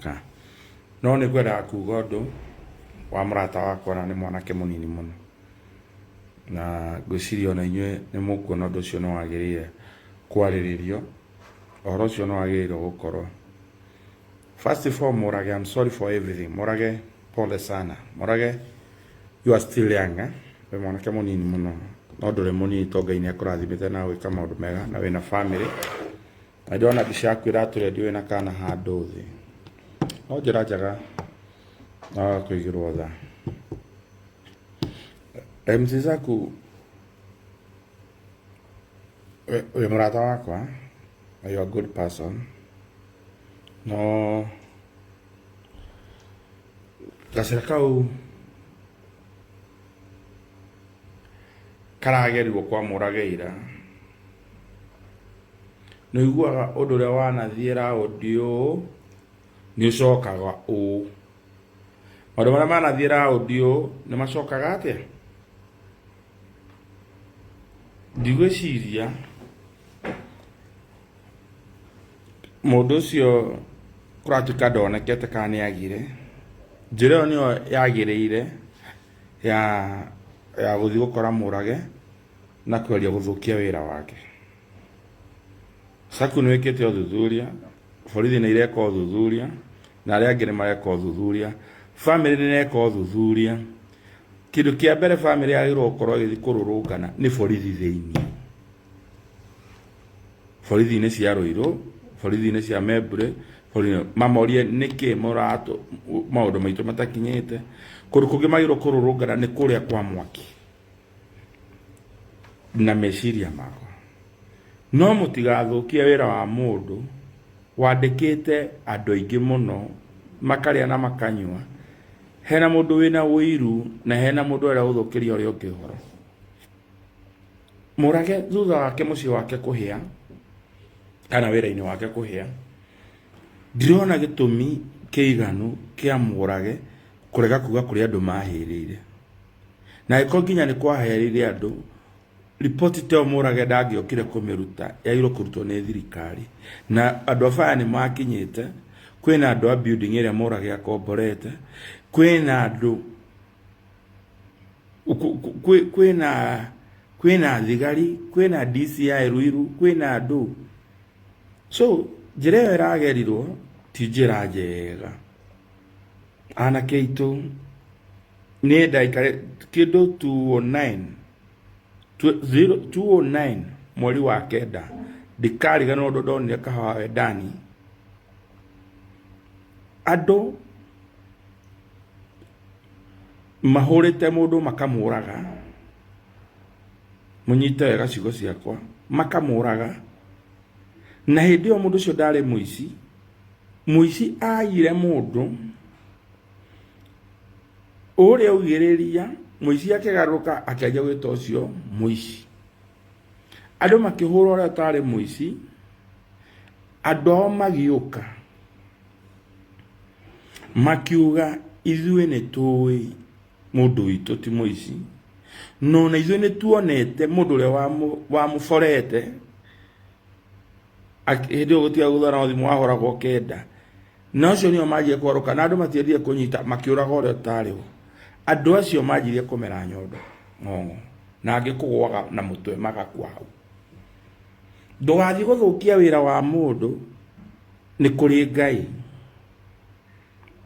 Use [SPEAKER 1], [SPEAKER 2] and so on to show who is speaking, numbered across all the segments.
[SPEAKER 1] mũhaka. No nĩ ngwendaga kuga ũndũ wa mũrata wakwa na nĩ mwanake mũnini mũno. Na ngwĩciria ona inyuĩ nĩ mũkuona ũndũ ũcio nĩ wagĩrĩire kwarĩrĩrio, ũhoro ũcio nĩ wagĩrĩirwo gũkorwo. First of all, Murage, I'm sorry for everything. Murage, pole sana. Murage, you are still young, eh? Wĩ mwanake mũnini mũno. No ndũrĩ mũnini to Ngai nĩ akũrathimĩte na gwĩka maũndũ mega na wĩna family. Na ndĩrona mbica yaku ĩratũrendio wĩna kana handũ thĩ. No njĩra njega no kũigĩrwo tha. MC Zaku, wĩ mũrata wakwa, you are a good person. No gacĩra kau karagerirwo kwa Mũrageira, nĩ ũiguaga ũndũ ũrĩa wanathiĩ raũndi ũũ nĩ ũcokaga ũũ. Maũndũ marĩa manathiĩ raũndi ũũ nĩ macokaga atĩa? Ndigwĩciria Mũndũ ũcio kũratuĩka ndonekete kana nĩ agire, njĩra ĩyo nĩyo yagĩrĩire ya gũthiĩ gũkora Mũrage na kũgeria gũthũkia wĩra wake. SACCO nĩ ĩkĩte ũthuthuria, borithi nĩ ireka ũthuthuria, na arĩa angĩ nĩ mareka ũthuthuria, bamĩrĩ nĩ ĩreka ũthuthuria. Kĩndũ kĩa mbere bamĩrĩ yagĩrĩirwo gũkorwo ĩgĩthiĩ kũrũrũngana nĩ borithi thĩiniĩ. Borithi-inĩ cia Ruiru, borithi-inĩ cia Membley, mamorie nĩkĩ mũratũ maũndũ maitũ matakinyĩte. Kũndũ kũngĩ magĩrĩirwo kũrũrũngana nĩ kũrĩa kwa mwaki na meciria makwa. No mũtigathũkie wĩra wa mũndũ wandĩkĩte andũ aingĩ mũno makarĩa na makanyua, hena mũndũ wĩna ũiru na hena mũndũ ũrenda gũthũkĩria ũrĩa ũngĩ ũhoro. Mũrage thutha wake mũciĩ wake kũhĩa kana wĩra-inĩ wake kũhĩa, ndirona gĩtũmi kĩiganu kĩa Mũrage kũrega kuga kũrĩ andũ mahĩrĩire. Na angĩkorwo nginya nĩ kwahĩrĩire andũ, riboti ta ĩyo Mũrage ndangĩokire kũmĩruta, yagĩrĩirwo kũrutwo nĩ thirikari. Na andũ a fire nĩ makinyĩte, kwĩna andũ a building ĩrĩa Mũrage akomborete, kwĩna andũ kwĩna kwĩna thigari, kwĩna DCI Ruiru, kwĩna andũ. So njĩra ĩyo ĩragerirwo ti njĩra njega. Anake aitũ niĩ ndaikarĩ kĩndũ 209 209 mweri wa kenda ndikariganĩrwo ũndũ ndonire Kahawa Wendani andũ Mahũrĩte mũndũ makamũraga, mũnyite wega ciugo ciakwa, makamũraga, na hĩndĩ ĩyo mũndũ ũcio ndarĩ mũici, mũici aiyire mũndũ, ũrĩa augĩrĩria, mũici akĩgarũrũka akĩanjia gwĩta ũcio mũici. Andũ makĩhũra ũrĩa ũtarĩ mũici, andũ ao magĩũka. Makiuga ithuĩ nĩ tũĩ mũndũ witũ ti mũici, no na ithuĩ nĩ tuonete mũndũ ũrĩa wamũborete, hĩndĩ ĩyo gũtiarĩ gũthara thimũ wahũragwo kenda, na acio nĩo manjirie kũgarũka na andũ matiendire kũnyita makĩũraga ũrĩa ũtarĩ ho. Andũ acio manjirie kũmera nyondo ng'ong'o na angĩ kũgũaga na mũtwe magakua hau. Ndũgathiĩ gũthũkia wĩra wa mũndũ nĩ kũrĩ Ngai.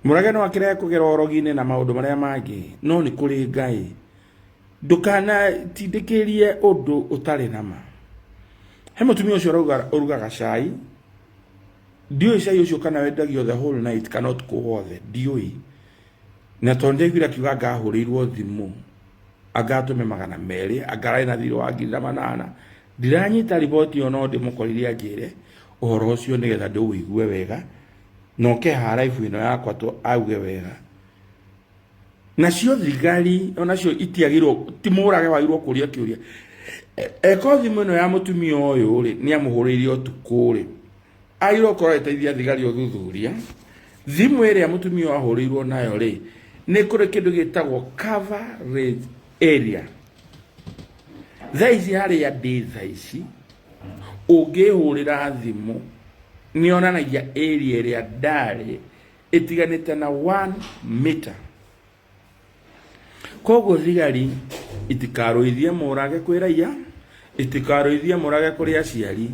[SPEAKER 1] Mũrage no akĩrege kũgera ũrogi-inĩ na maũndũ marĩa mangĩ, no nĩ kũrĩ Ngai. Ndũkanatindĩkĩrie ũndũ ũtarĩ na ma. He mũtumia ũcio ũrugaga cai, ndiũĩ cai ũcio kana wendagio the whole night kana ũtukũ wothe, ndiũĩ. Na tondũ ndaiguire akiuga anga ahũrĩirwo thimũ, anga atũme 200, anga ararĩ na thirĩ wa 8,000. Ndiranyita riboti ĩyo no ndĩmũkorire anjĩre ũhoro ũcio nĩgetha ndĩũigue wega, na oke haha live ĩno yakwa auge wega. Nacio thigari onacio itiagĩrĩirwo, ti mũrage wagĩrĩirwo kũria kĩũria. Eko thimũ ĩno ya mũtumia ũyũ rĩ, nĩ amũhũrĩire ũtukũ rĩ, agĩrĩirwo gũkorwo agĩteithia thigari ũthuthuria. Thimũ ĩrĩa mũtumia ũyũ ahũrĩirwo nayo rĩ, nĩ kũrĩ kĩndũ gĩtagwo coverage area. Thaa ici harĩa ndĩ thaa ici, ũngĩhũrĩra thimũ, nĩ yonanagia area ĩrĩa ndarĩ. Ĩtiganĩte na 1 meter. Koguo thigari itikarũithie Mũrage kwĩ raia, itikarũithie Mũrage kũrĩ aciari.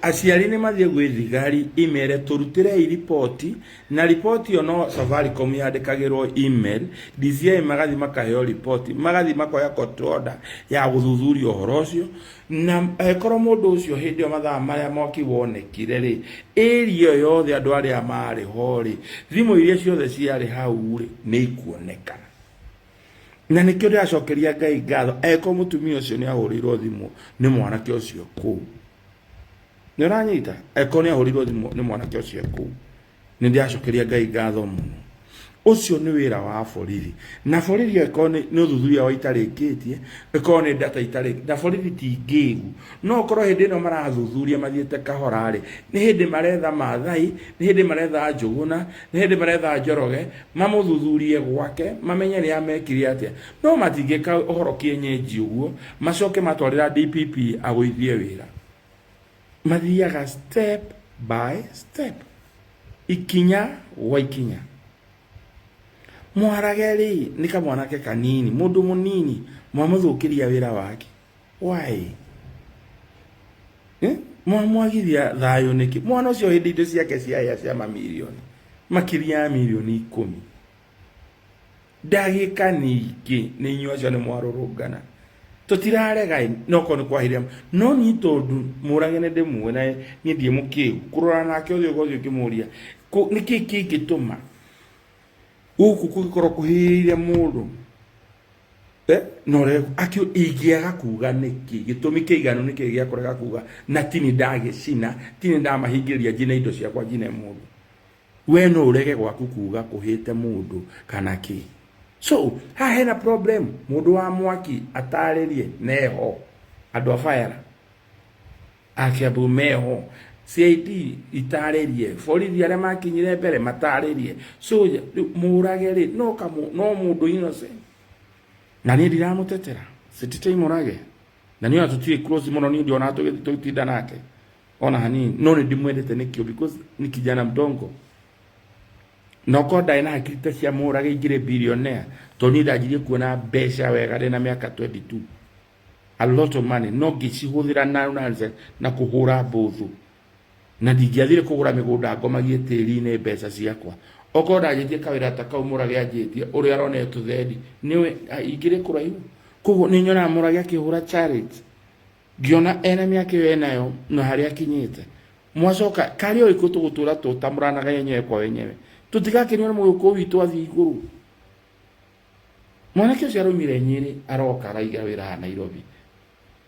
[SPEAKER 1] Aciari nĩ mathiĩ gwĩ thigari imere tũrutĩrei riboti, na riboti ĩyo no Safaricom yandĩkagĩrwo email, DCI magathiĩ makaheo riboti, magathiĩ makoya court order ya gũthuthuria ũhoro ũcio, na angĩkorwo mũndũ ũcio hĩndĩ ĩyo mathaa marĩa mwaki wonekire rĩ, area ĩyo yothe andũ arĩa marĩ ho rĩ, thimũ iria ciothe ciarĩ hau rĩ, nĩ ikuonekana. Na nĩkĩo ndĩracokeria Ngai ngatho angĩkorwo mũtumia ũcio nĩ ahũrĩirwo thimũ nĩ mwanake ũcio kũu. Nĩ ũranyita? Angĩkorwo nĩ ahũrĩirwo thimũ nĩ mwanake ũcio kũu. Nĩ ndĩracokeria Ngai ngatho mũno. Ũcio nĩ wĩra wa borithi. Na borithi angĩkorwo nĩ ũthuthuria wao itarĩkĩtie, ĩkorwo nĩ data itarĩ, na borithi ti ngĩgu. No ũkorwo hĩndĩ ĩno marathuthuria mathiĩte kahora rĩ, nĩ hĩndĩ maretha Maathai, nĩ hĩndĩ maretha Njũgũna, nĩ hĩndĩ maretha Njoroge, mamũthuthurie gwake, mamenye nĩ amekire atĩa. No matingĩka ũhoro kĩenyenji ũguo, macoke matwarĩra DPP agũithie wĩra. Mathiaga step by step, ikinya gwa ikinya. Mwarage rĩ, nĩ kamwanake kanini, mũndũ mũnini, mwamũthũkĩria wĩra wake. Why? Eh? Mwamwagithia thayũ nĩkĩ? Mwana ũcio hĩndĩ indo ciake ciahĩa cia mamirioni, makĩria ya mirioni 10. Ndagĩka ningĩ nĩ inyuĩ acio nĩ mwarũrũngana. Tũtirarega no korwo nĩ kwahĩire no niĩ tondũ Mũrage nĩ ndĩmuĩ na niĩ ndirĩ mũkĩgu kũrora nake ũthiũ kwa ũthiũ ngĩmũria nĩkĩ kĩngĩtũma gũkũ kũngĩkorwo kũhĩire mũndũ no rĩu akĩ ingĩaga kuga nĩkĩ gĩtũmi kĩiganu nĩkĩ gĩa kũrega kuga na tini ndagĩcina tini ndamahingĩrĩria njine indo ciakwa njine mũndũ. We no ũrege gwaku kuga kũhĩte mũndũ kana kĩ. So haha hena problem, mũndũ wa mwaki atarĩrie neho andũ a fire a Kiambu meho CID itarĩrie borithi arĩa makinyire mbere matarĩrie. So Mũrage rĩ no kamũ no mũndũ innocent, na niĩ ndiramũtetera sitetei Mũrage, na niĩ ona tũtirĩ close mũno, niĩ ndiona tũgĩtinda nake ona hanini, no nĩ ndimwendete nĩkĩo because ni kijana mdongo na okorwo ndarĩ na hakiri ta cia Mũrage ingĩrĩ billionaire, tondũ niĩ ndanjirie kuona mbeca wega ndĩ na mĩaka 22, a lot of money, no ngĩcihũthĩra na nonsense na kũhũra mbũthũ, na ndingĩathire kũgũra mĩgũnda ngomagie tĩri-inĩ mbeca ciakwa. Okorwo ndanjĩtie kawĩra ta kau Mũrage anjĩtie ũrĩa arona tũthendi nĩwe ingĩrĩ kũraihu. Koguo nĩ nyonaga Mũrage akĩhũra challenge, ngĩona ena mĩaka ĩyo enayo na harĩa akinyĩte. Mwacoka karĩ ũrĩkũ tũgũtũra tũtamũranaga yenyewe kwa wenyewe, tũtigakenio nĩ mũgĩkũyũ witũ athiĩ igũrũ. Mwanake ũcio araumire Nyĩrĩ aroka araiga wĩra haha Nairobi,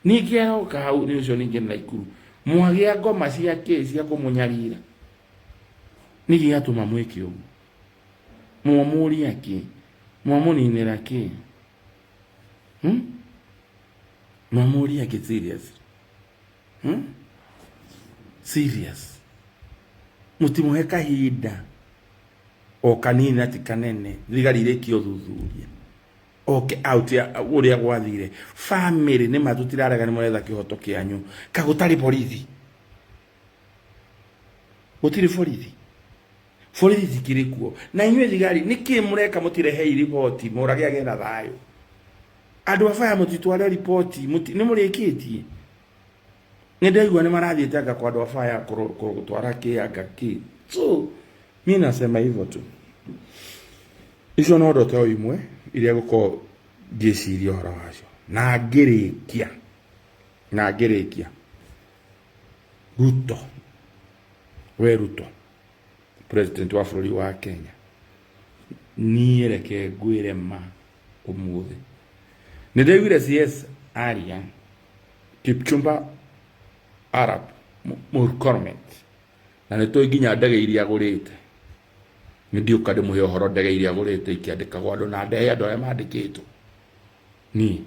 [SPEAKER 1] ningĩ aroka hau nĩ ũcio ningĩ Naikuru, mwagĩa ngoma cia kĩ cia kũmũnyarira, nĩkĩ gĩatũma mwĩke ũguo? Mwamũria kĩ? Mwamũninĩra kĩ? Mwamũria kĩ serious? Serious, mũtimũhe kahinda o kanini na ti kanene, thigari irĩkie ũthuthuria oke out ya ũrĩa gwathire. Family nĩ ma tũtirarega nĩ mũretha kĩhoto kĩanyu, ka gũtarĩ borithi, gũtirĩ borithi, borithi cikĩrĩ kuo. Na inyuĩ thigari nĩkĩ mũreka mũtirehei riboti Mũrage agĩe na thayũ? Andũ a baya mũtitware riboti, nĩ mũrĩkĩtie? Nĩ ndaigua nĩ marathiĩte anga kwa andũ a baya gũtwara kĩ anga kĩ. So mi nasema hivyo tu, icio no ndoto o imwe iria ngũkorwo ngĩciria ũhoro wacio. Na ngĩrĩkia, na ngĩrĩkia, Ruto, we Ruto president wa bũrũri wa Kenya, niĩ reke ngwĩre ma ũmũthĩ nĩ ndaiguire CS aria Kipchumba Arap Murkomen, na nĩ tũĩ nginya ndege iria agũrĩte. Nĩ ndiũka ndĩmũhe ũhoro ndege iria agũrĩte ikĩandĩkagwo andũ na ndehe andũ arĩa mandĩkĩtwo niĩ,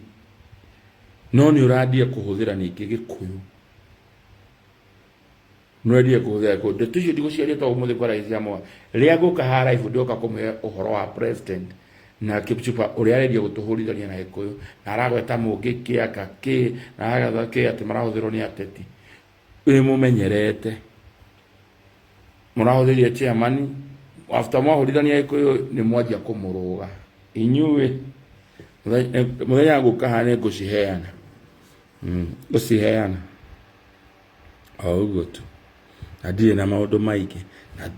[SPEAKER 1] no nĩ ũrandie kũhũthĩra ningĩ Gĩkũyũ, nĩ ũrendire kũhũthĩra Gĩkũyũ. Ndeto icio ndigũciaria tondũ ũmũthĩ kwaragia cia mwa rĩrĩa ngũka haha live, ndĩroka kũmũhe ũhoro wa president na Kipchumba ũrĩa arendia gũtũhũrithania na Gĩkũyũ, na aragweta mũngĩ kĩ anga kĩ na aragweta kĩ atĩ marahũthĩrwo nĩ ateti. Nĩ mũmenyerete mũrahũthĩrire chairman After mwahũrithania Gĩkũyũ nĩ mwanjia kũmũrũga inyuĩ. Mũthenya ngũka haha nĩ ngũciheana, ngũciheana o ũguo tu, na ndirĩ na maũndũ maingĩ.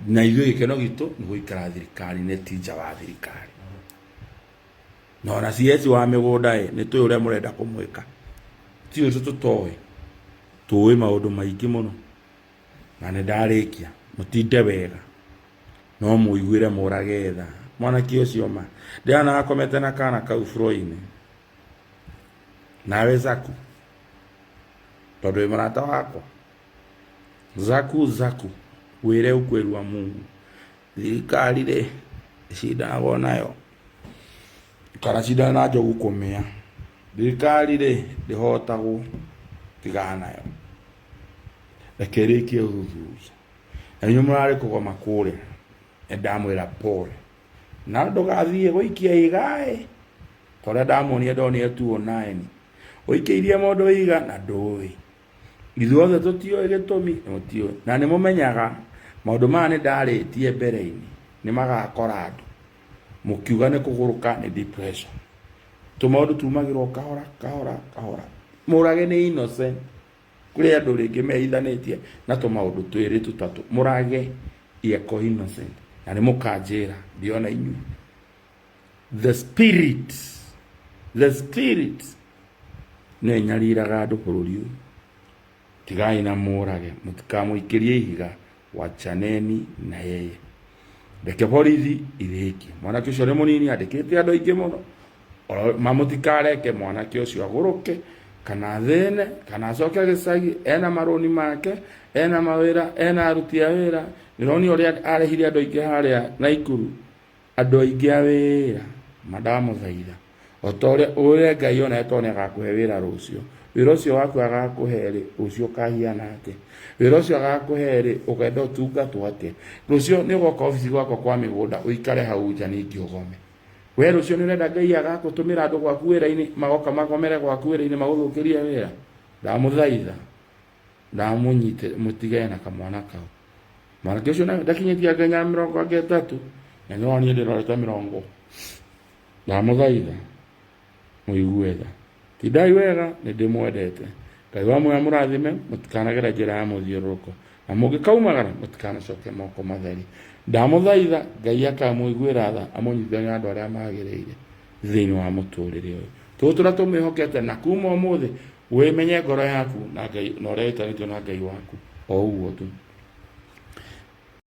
[SPEAKER 1] Na ithuĩ gĩkeno gitũ nĩ gũikara thirikari-inĩ, ti nja wa thirikari. Na ona CS wa mĩgũnda ĩ, nĩ tũĩ ũrĩa mũrenda kũmwĩka, ti ũndũ tũtoĩ, tũĩ maũndũ maingĩ mũno. Na nĩ ndarĩkia, mũtinde wega, no mũiguĩre mũrage tha mwanake ũcio ma ndĩrona akomete na kana kau floor-inĩ. Nawe Zaku, tondũ wĩ mũrata wakwa, Zaku, Zaku, wĩre ukweli wa Mungu, thirikari rĩ ĩcindanagwo nayo kana cindane na njogu kũmĩa. Thirikari rĩ ndĩhotagwo, tigana nayo, reke ĩrĩkie ũthuthuria. Na inyuĩ mũrarĩ kũgoma kũrĩa, nĩ ndamwĩra pole, na ndũgathiĩ gũikia iga ĩ, ta ũrĩa ndamuonia ndonire 209 ũikĩirie mũndũ iga na ndũĩ. Ithuothe tũtiũĩ gĩtũmi, mũtiũĩ. Na nĩ mũmenyaga maũndũ maya nĩ ndarĩtie mbere-inĩ, nĩ magakora andũ. Mũkiuga nĩ kũgũrũka nĩ depression. Tũmaũndũ tumagĩrwo kahora kahora kahora. Mũrage nĩ innocent. Kũrĩ andũ rĩngĩ mehithanĩtie na tũmaũndũ twĩrĩ tũtatũ. Mũrage yeko innocent. Na nĩ mũkanjĩra ndiona inyuĩ. The spirit, the spirit nĩyo ĩnyariraga andũ bũrũri ũyũ. Tigai na mũrage, mũtikamũikĩrie ihiga, wachaneni na yeye. Reke borithi irĩkie. Mwanake ũcio nĩ mũnini, andĩkĩte andũ aingĩ mũno. Ma mũtikareke mwanake ũcio agũrũke kana athĩne kana acoke gĩcagi, ena marũni make, ena mawĩra, ena aruti a wĩra. Nĩũronire ũrĩa arĩhire andũ aingĩ harĩa Naikuru. Andũ aingĩ a wĩra ma ndamũthaitha o ta ũrĩa ũrĩa Ngai onawe tondũ nĩ agakũhe wĩra rũciũ, wĩra ũcio waku agakũhe rĩ, rũciũ ũkahiana atĩa? Wĩra ũcio agakũhe rĩ, ũkenda ũtungatwo atĩa? Rũciũ nĩ ũgoka obici gwakwa kwa mĩgũnda ũikare hau nja ningĩ ũgome. We rũciũ nĩ ũrenda Ngai agakũtũmĩra andũ gwaku wĩra-inĩ magoka magomere gwaku wĩra-inĩ magũthũkĩrie wĩra? Ndamũthaitha ndamũnyite mũtigane na kamwana kau. Mwanake ũcio ndakinyĩtie nginya 30, na no niĩ ndĩrorete mĩrongo. Ndamũthaitha mũigue tha. Tindai wega, nĩ ndĩmwendete. Ngai wa muoyo amũrathime, mũtikanagere njĩra ya mũthiũrũrũko, na mũngĩkaumagara mũtikanacoke moko matheri. Ndamũthaitha Ngai akamũiguĩra tha, amũnyitithanie na andũ arĩa magĩrĩire thĩinĩ wa mũtũrĩre ũyũ. Tũgũtũra tũmwĩhokete, na kuma ũmũthĩ wĩmenye ngoro yaku na Ngai na ũrĩa wĩtanĩtio na Ngai waku o ũguo tu.